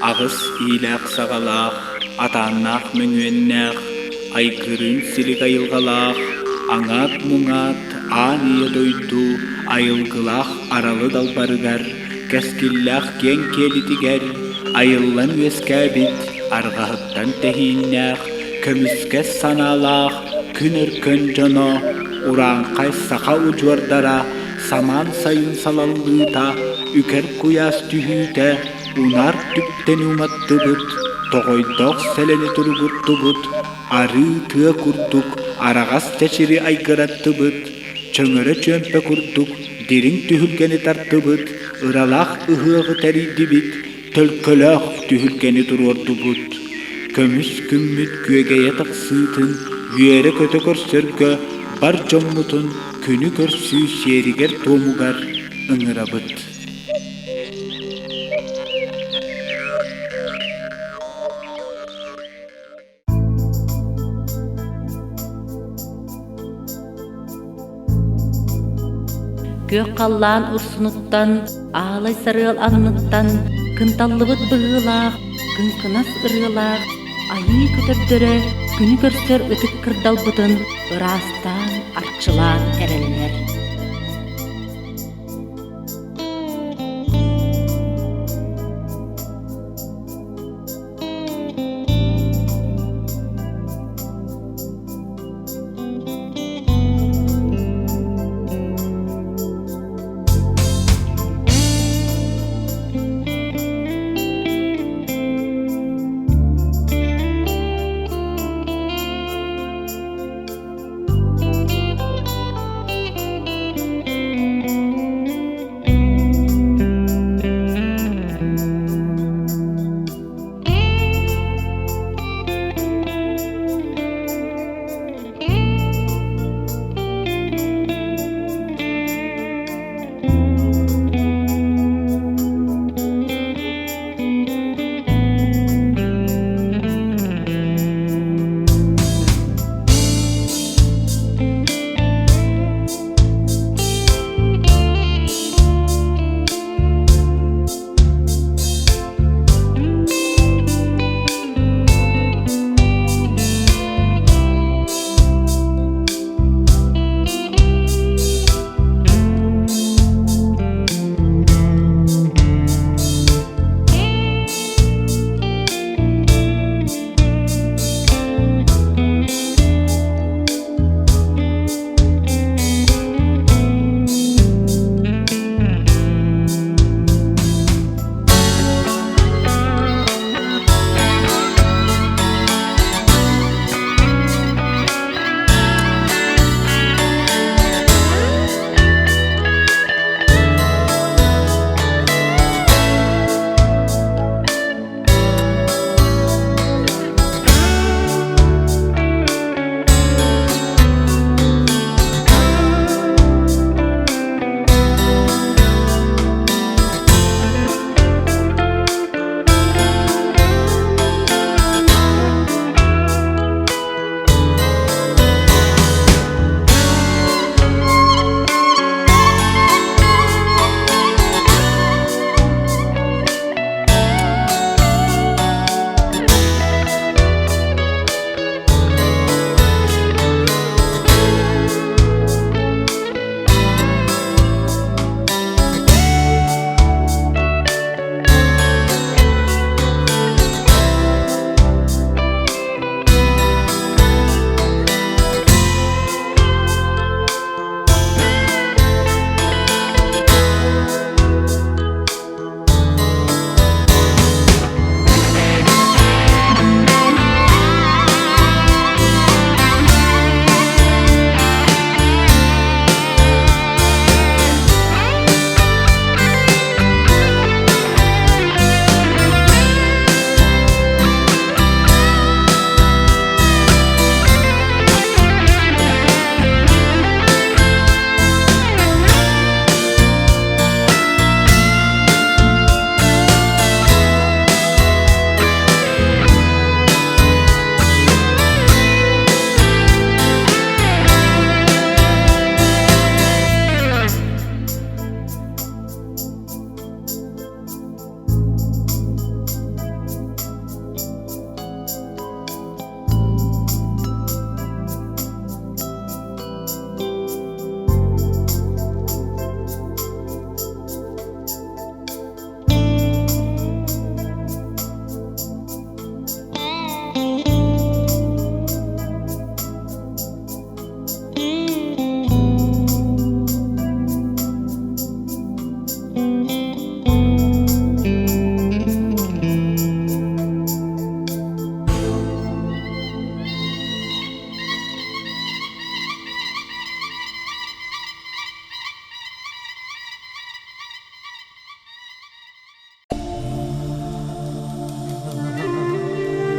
Аҕыс иилээх-саҕалаах, атааннаах мөҥүөннээх, айгырыын силик айылҕалаах, аҥаат-муҥаат аан ийэ дойду айылгылаах аралы далбарыгар, кэскиллээх киэҥ киэлитигэр айыллан үөскээбит арҕаһыттан тэһииннээх, көмүскэс санаалаах күн өркөн дьоно, урааҥхай саха удьуордара самаан сайын салаллыыта, үкэр куйаас түһүүтэ, унаар түптэни уматтыбыт, тоҕойдоох сэлэни туругуртубут, арыы тыа курдук араҕас чэчири айгыраттыбыт, чөҥөрө чүөмпэ курдук дириҥ түһүлгэни тартыбыт, ыралаах ыһыаҕы тэрийдибит, төлкөлөөх түһүлгэни туруордубут. Көмүс күммүт күөгэйэ тахсыытын үөрэ-көтө көрсөргө бар дьоммутун күнү көрсүү сиэригэр-туомугар ыҥырабыт. Күөх халлаан урсунуттан, аалай сарыал анныттан кынталлыбыт быһыылаах, кыҥкынас ырыалаах айыы көтөрдөрө күнү көрсөр ытык кырдалбытын ыраастаан, арчылаан эрэллэр.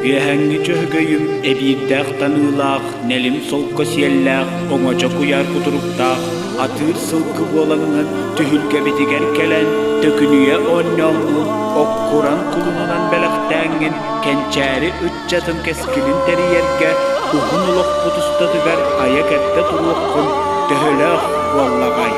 Үөһээҥҥи Дьөһөгөйүм эбиирдээх таныылаах, нэлим солко сиэллээх, оҥочо куйаар кутуруктаах, атыыр сылгы буолаҥҥын түһүлгэбитигэр кэлэн, төкүнүйэ оонньооҥҥун, оккуран кулунунан бэлэхтээҥҥин, кэнчээри ыччатын кэскилин тэрийэргэ уһун олохпут устатыгар айа-кэрдэ туруоххун төһөлөөх буоллаҕай?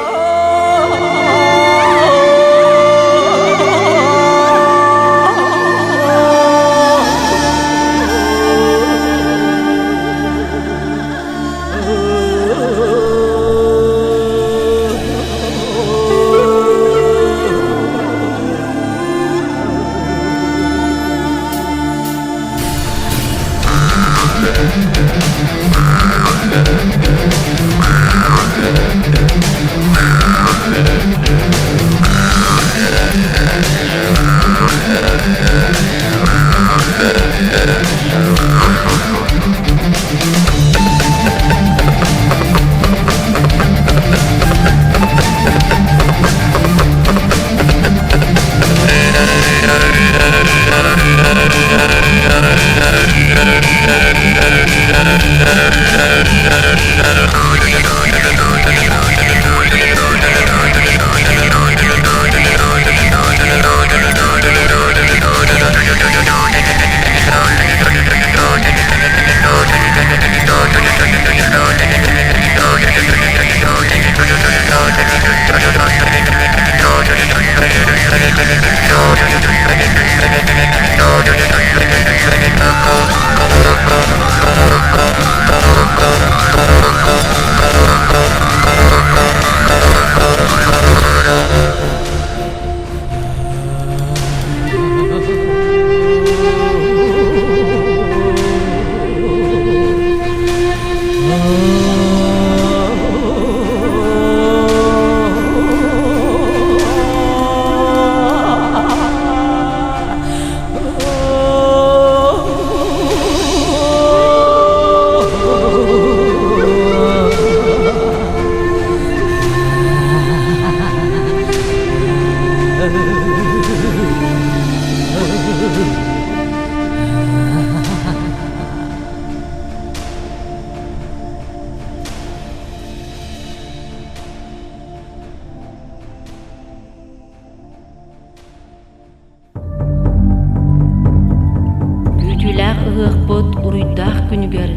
Күүтүүлээх ыһыахпыт уруйдаах күнүгэр,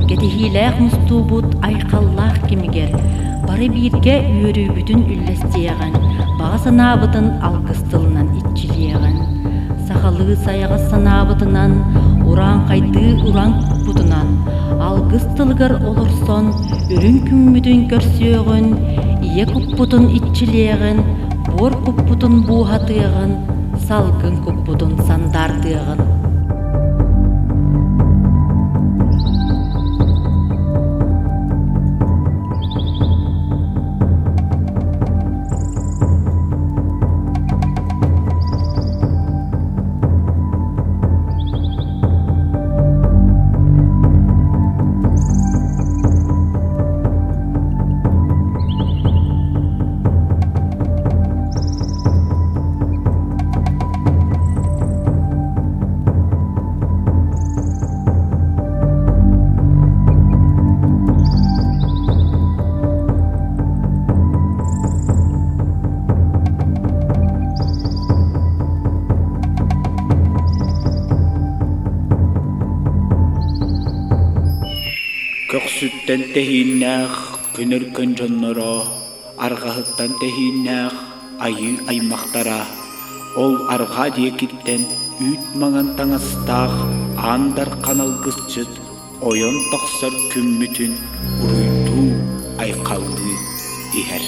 кэтэһиилээх мустуубут айхаллаах кэмигэр бары бииргэ үөрүүбүтүн үллэстиэҕиҥ, баҕа санаабытын алгыс тылынан иччилиэҕиҥ. Сахалыы сайаҕас санаабытынан, урааҥхайдыы уран куппутунан, алгыс тылыгар олорсон, үрүҥ күммүтүн көрсүөҕүн, ийэ куппутун иччилиэҕин, буор куппутун бууһатыаҕын, салгын куппутун сандаардыаҕын. Көхсүттэн тэһииннээх күн-өркөн дьонноро, арҕаһыттан тэһииннээх айыы аймахтара, ол арҕаа диэкиттэн үүт маҥан таҥастаах Аан Дархан алгысчыт ойон тахсар күммүтүн уруйдуу, айхаллыы иһэр.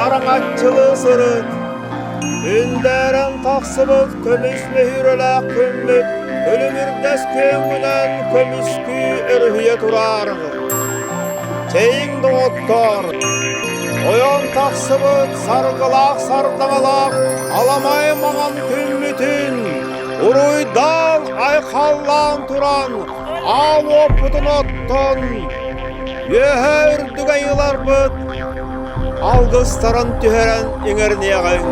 араҥаччылыы сырыт. Күндээрэн тахсыбыт көмүс мөһүүрэлээх күммүт күлүмүрдэс күөҥҥүнэн көмүскүү өрүһүйэ тураар. Чэйиҥ доҕоттоор, ойон тахсыбыт саргылаах сардаҥалаах аламай маҥан күммүтүн уруйдаан айхаллаан туран аал уоппутун оттон үөһэ үрдүк айыыларбыт алгыстарын түһэрэн иҥэриниэҕиҥ.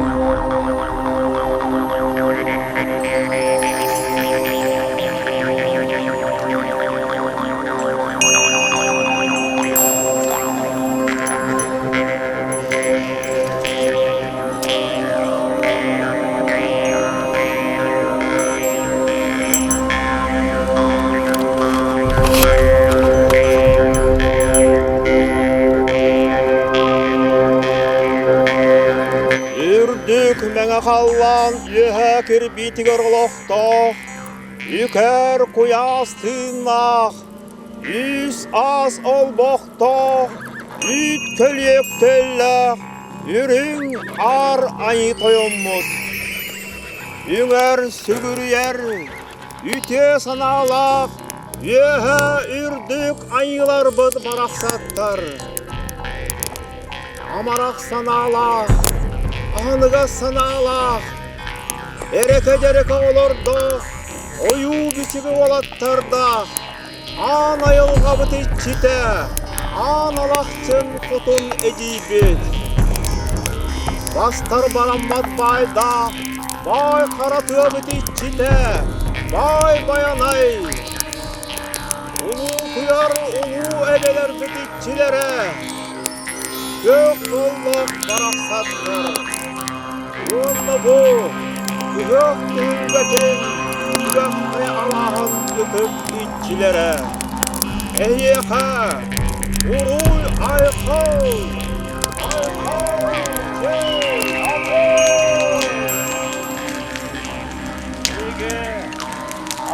Үрдүк мэҥэ халлаан үөһэ кирбиитигэр олохтоох, үкэр куйаас тыыннаах, үс аас олбохтоох, үүт көлүөк төллөөх, үрүҥ аар айыы тойоммут. Үҥэр сүгүрүйэр, үтүө санаалаах, үөһэ үрдүк айыыларбыт барахсаттар. Амарах санаалаах, аһыныгас санаалаах, эрэкэ-дьэрэкэ олордоох, ойуу-бичиги уолаттардаах, аан айылҕабыт иччитэ, аан алахчын кутун эдьиийбит. Бастар бараммат баайдаах, баай хара тыабыт иччитэ, баай Байанай. Улуутуйар улуу эбэлэрбит иччилэрэ, күөх боллох барахсаттар. Уонна бу ыһыах түһүлгэтин үрэххэ алааһын ытык иччилэрэ. Эһиэхэ уруй-айхал! Айхал! Чэй! Алгыс! Биһиги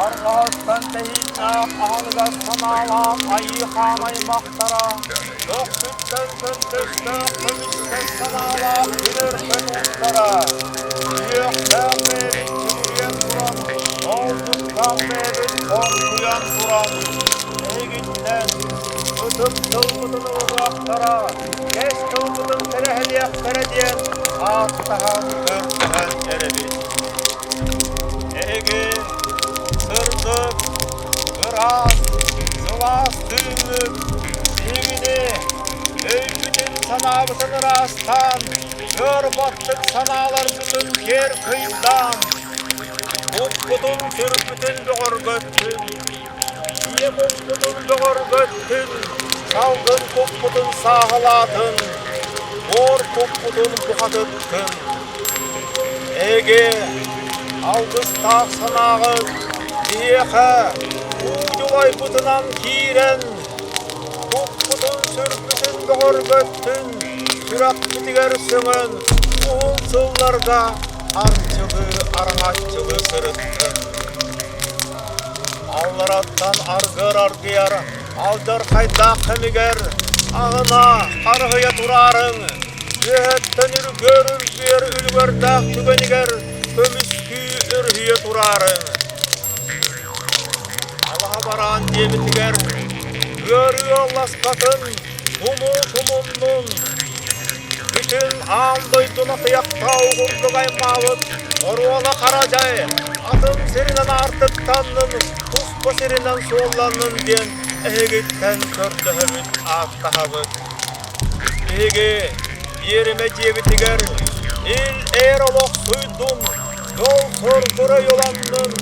арҕаһыттан тэһииннээх аһыныгас санаалаах айыы хаан аймахтара Көхсүттэн көнтөстөөх көмүскэл санаалаах күнүркөн уустара, Күөхтээх бэйэбит сүгүрүйэн туран, Олдуктаах бэйэбит хоҥкуйан туран, Эһигиттэн ытык тылбытын ылыныахтара, кэс тылбытын кэрэһэлиэхтэрэ диэн ааттаһан көрдөһөн эрэбит. Эһиги сырдык, ыраас, сылаас тыыҥҥыт биһигини өйбүтүн-санаабытын ыраастаан, өр-баттык санааларбытын киэр кыйдаан, куппутун-сүрбүтүн бөҕөргөттүн, ийэ куппутун бөҕөргөттүн, салгын куппутун сааһылаатын, буор куппутун бухатыттын. Эһиги алгыстаах санааҕыт биһиэхэ уу дьулайбытынан киирэн, куппутун-сүрбүтүн бөҕөргөттүн, сүрэхпитигэр сөҥөн, уһун сылларга арчылыы-араҥаччылыы сырыттын. Аллараттан аргыар аргыйар алдьархайдаах кэмигэр аҕына харыһыйа тураарыҥ, үөһэттэн үргүөр үргүөр үлүгэрдээх түгэнигэр көмүскүү өрүһүйэ тураарыҥ. Алаһа бараан диэбитигэр ыарыы алласпатын, тумуу тумуннун, бүтүн аан дойдуну атыйахтаа угурдук аймаабыт оруола хара дьай атын сиринэн аартыктаннын, туспа сиринэн суолланнын диэн эһигиттэн көрдөһөбүт, ааттаһабыт. Биһиги биэримэ дьиэбитигэр ил-эр олох суйдун, дьол-соргу уйуланнын,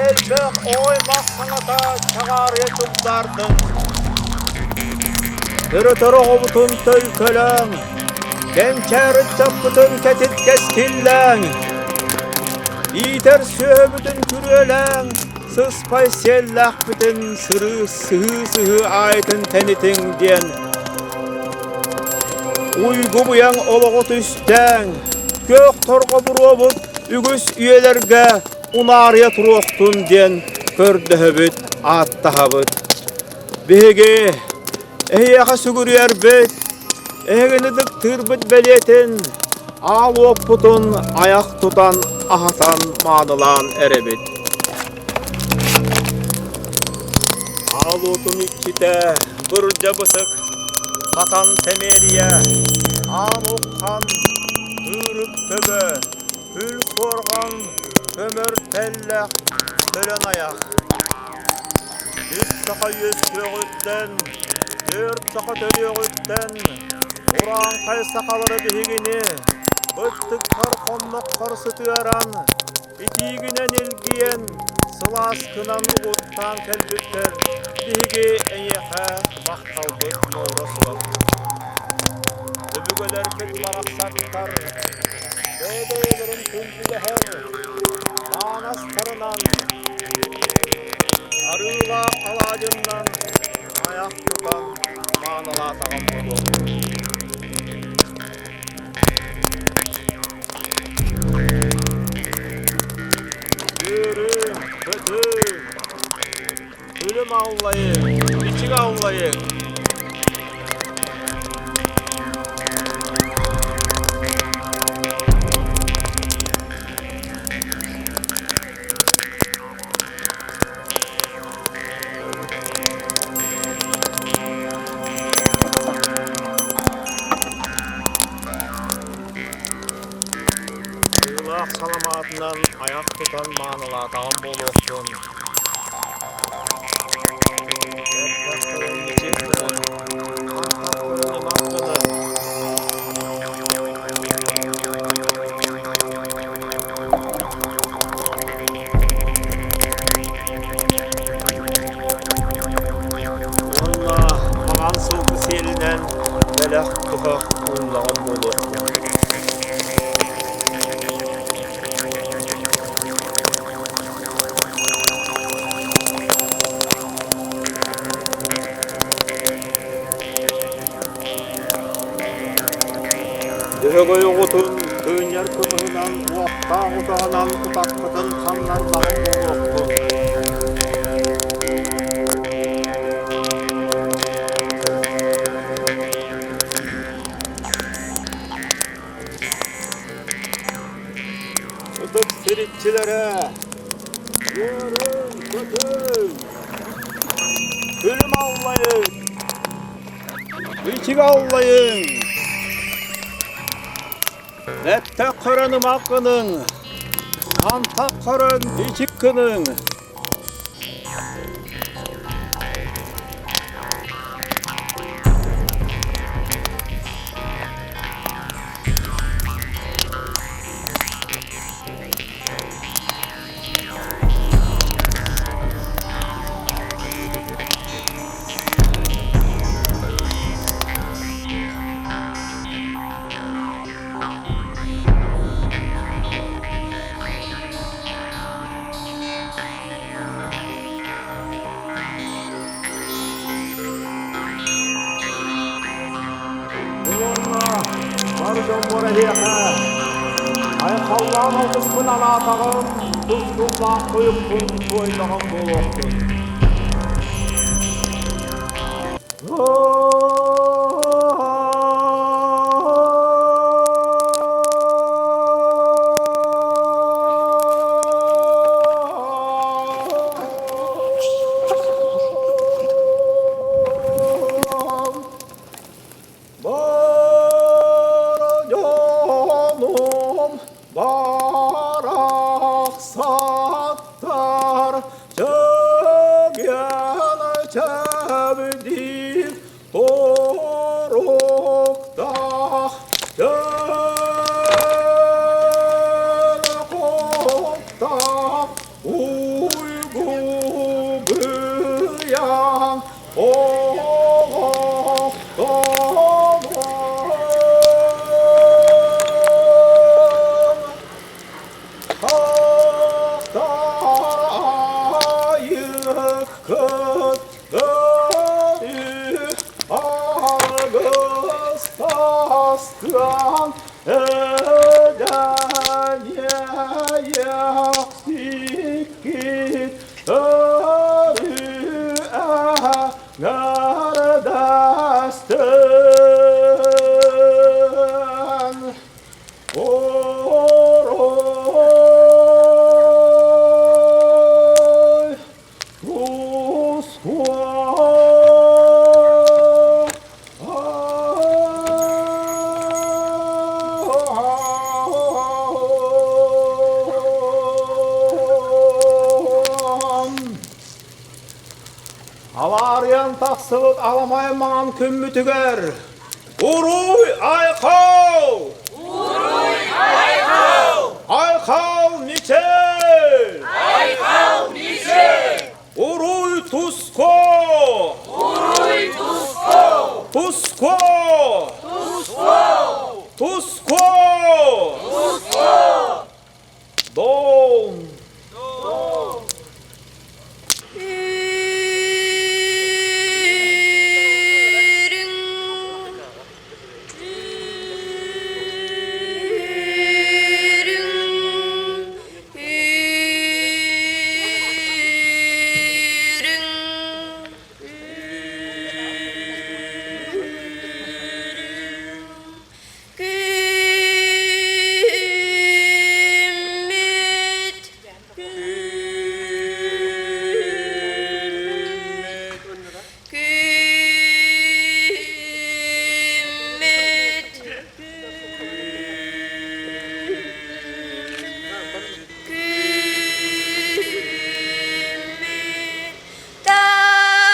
элбэх ой-мах саҥата чаҕаарыйа чугдаардын. Төрөтөр оҕобутун төлкөлөөҥ, кэнчээри ыччаппытын кэтит кэскиллээҥ, иитэр сүөһүбүтүн күрүөлээҥ, сыспай сиэллээхпитин сырыы сыһыы-сыһыы аайытын тэнитиҥ диэн уйгу-быйаҥ олоҕу түстээҥ, күөх торҕо буруобут үгүс үйэлэргэ унаарыйа туруохтун диэн көрдөһөбүт, ааттаһабыт. Биһиги эһиэхэ сүгүрүйэрбит. Эһигини ытыктыырбыт бэлиэтин, аал уоппутун айах тутан аһатан маанылаан эрэбит. Аал уотун иччитэ Бырдьа Бытык, Хатан Сэмиэрийэ, Аан Уххан, Ыырык Төбө, Күл Куорҕан, Көмөр Тэллэх, Төлөн Айах. Үс саха үөскүөҕүттэн, түөрт саха төрүөҕүттэн, урааҥхай сахалары биһигини быттыккар хонноххор сытыаран, итиигинэн илгийэн, сылааскынан угуттаан кэлбиттэр, биһиги эйиэхэ махталбыт муҥура суох. Өбүгэлэрбит барахсаттар бэйэ-бэйэлэрин күндүлэһэр маанастарынан, арыылаах алаадьыннан айах тутан маанылаатаҕым буолуо. Үөрүҥ, көтүҥ, күлүм аллайыҥ, ичигэ аллайыҥ. Арыылаах саламаатынан айах тутан маанылаатаҕым буолуохтун. Мичик гынан, антах көрөн ымах гынан. Уонна маҥан сылгы сиэлинэн бэлэх туһах ууннаҕым буолуохтун. Дьөһөгөй оҕотун кыынньар кымыһынан уохтаах утаҕынан утахпытын ханнардаҕым буолуохтун. Ытык сир иччилэрэ, үөрүҥ-көтүҥ, күлүм аллайыҥ, ичигэ аллайыҥ, бэттэх көрөн ымах гыныҥ, антах көрөн ичик гыныҥ. Уонна бар дьоммор эһиэхэ айхаллаан алгыспын анаатаҕым, тускуллаах тойукпун туойдаҕым буолуохтун. Бараньоном барахсаттар чэгиэн чэбдик туруктаах чөл куттаах уйгу быйаҥ Өрүү. Сыдьаайан тахсыбыт аламай маҥан күммүтүгэр Уруй Айхал! Уруй Айхал! Айхал Мичел! Айхал Мичел! Уруй Туско! Уруй Туско! Туско! Туско! Туско! Туско! Дом! Дом! Күммүт Күммүт Күммүт таҕыста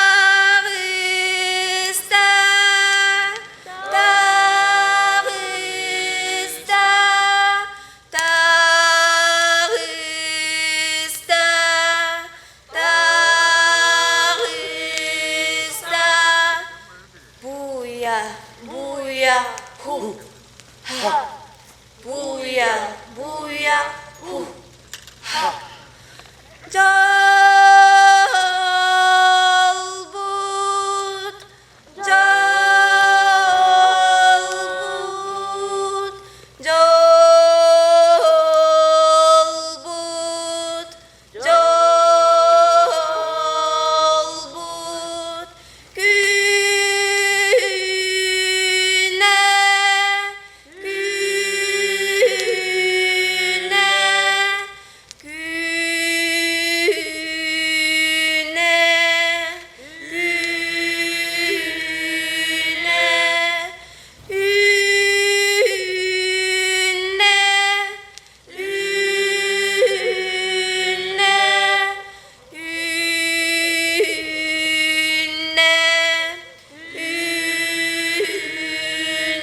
таҕыста Таҕыста, таҕыста, буйа, буйа, ху, ха, буйа, буйа, ху, ха. Дьолбут, Дьолбут, дьолбут, дьолбут күнэ, күнэ, Күнэ, күнэ, үүннэ, үүннэ, үүннэ,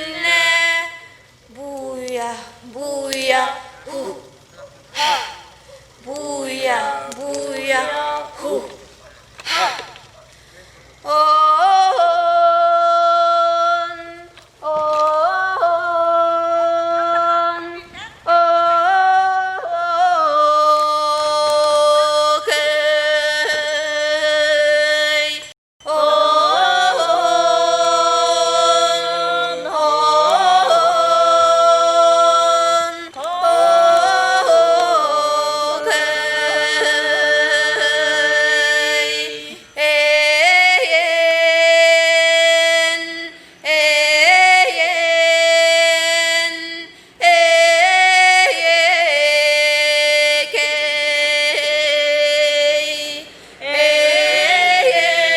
үүннэ. Буя, буя, ху, ха. Буя, буя, ху, ха. Он, он, окей. Үрүҥ күммүт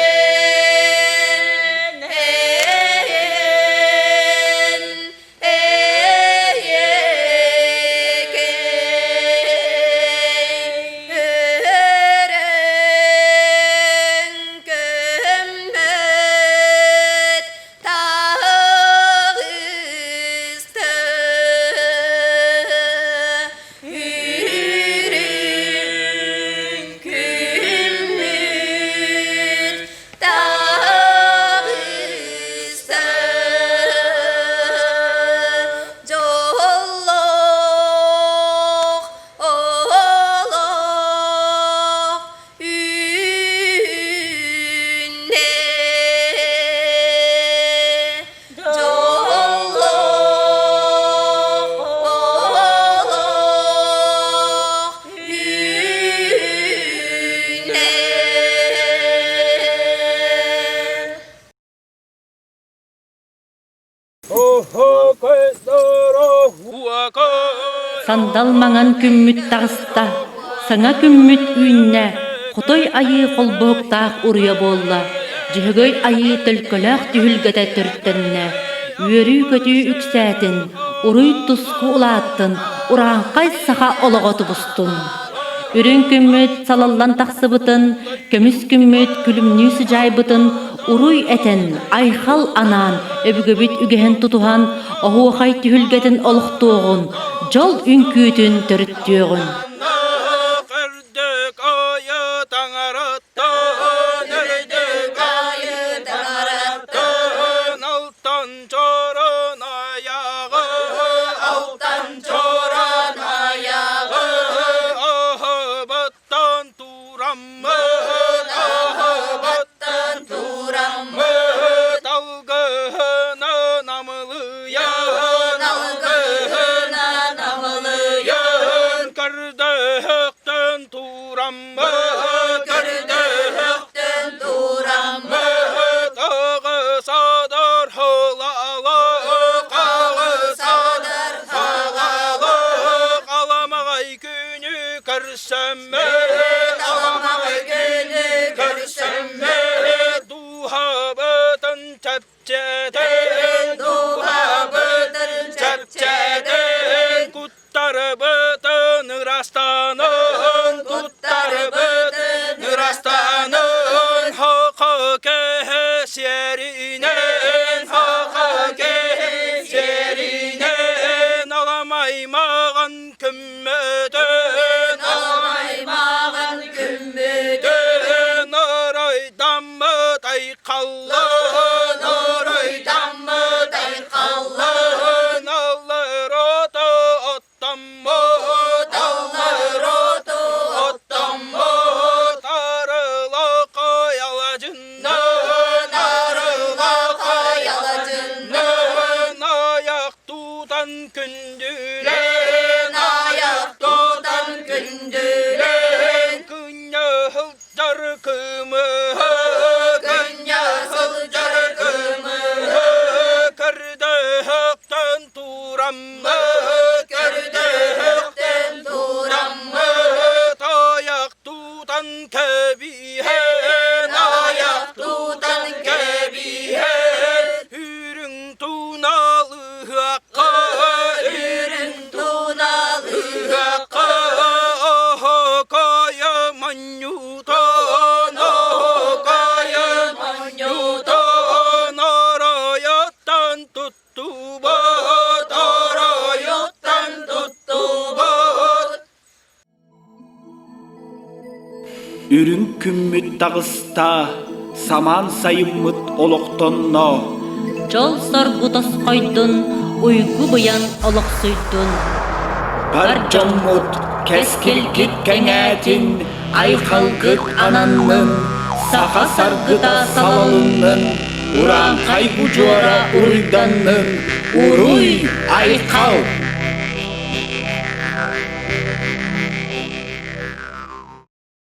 таҕыста дьоллоох олох үүннэ Дьоллоох олох үүннэ. Сандал маҥан күммүт таҕыста, саҥа күммүт үүннэ, Хотой Айыы холбоһуктаах уруйа буолла, Дьөһөгөй Айыы төлкөлөөх түһүлгэтэ төрүттэннэ, үөрүү-көтүү үксээтин, уруй-туску улааттын, урааҥхай саха олоҕо тубустун. Үрүҥ күммүт салаллан тахсыбытын, көмүс күммүт күлүмнүү сыдьаайбытын. Уруй этэн, айхал анаан, өбүгэбит үгэһин тутуһан, оһуохай түһүлгэтин олохтуоҕун, дьол үҥкүүтүн төрүттүөҕүн. Үрдүк айы таҥараттан, үрдүк айы таҥараттан, алтан чорон айаҕы, алтан чорон айаҕы, аһыбаттан тураммыт, аһыбаттан тураммыт, алгыһынан амылыйан, алгыһынан амылыйан, көрдөһөхтөн тураммыт, көрдөһөхтөн тураммыт, аҕысадар халаалык, аҕысадар халаалык, аламаҕай күнү көрсөммүт, аламаҕай күнү көрсөммүт, дууһабытын чэпчэтэн, дууһабытын чэпчэтэн, куттарбытын ырастанын, куттарбытын ырастанын, хака кэһэ сиэринэн, хака кэһэ сиэринэн, аламаймаҕан күммүтүн, аламаймаҕан күммүтүн, оройдаммыт айхаллын, оройдаммыт айхаллын, аллар ото оттоммут, аллар оту оттоммут, арылакай аладьыннан, арылакай аладьыннан, аяқ тутан күндүлэн, аяқ тутан күндүлэн, күнньэ сылдьар кымыһы, күнньэ сылдьар кымыһы, көрдөһөктөн тураммыт, көрдөһөктөн тураммыт, аяқ тутан кэбиһэн, аяқ тутан кэбиһэн, үрүҥ туналыһыахха, үрүҥ туналыһыахха, оһокойо монньутон, оһокойо монньутон, оройоттон туттубут, оройуттан туттубут. Үрүҥ күммүт таҕыста, самаан сайыммыт олохтонно. Дьол-соргу тосхойдун, уйгу-быйаҥ олохсуйдун. Бар дьоммут кэскилгит кэҥээтин, айхалгыт ананнын, саха саргыта салалыннын, урааҥхай удьуора уруйданнын, уруй, айхал!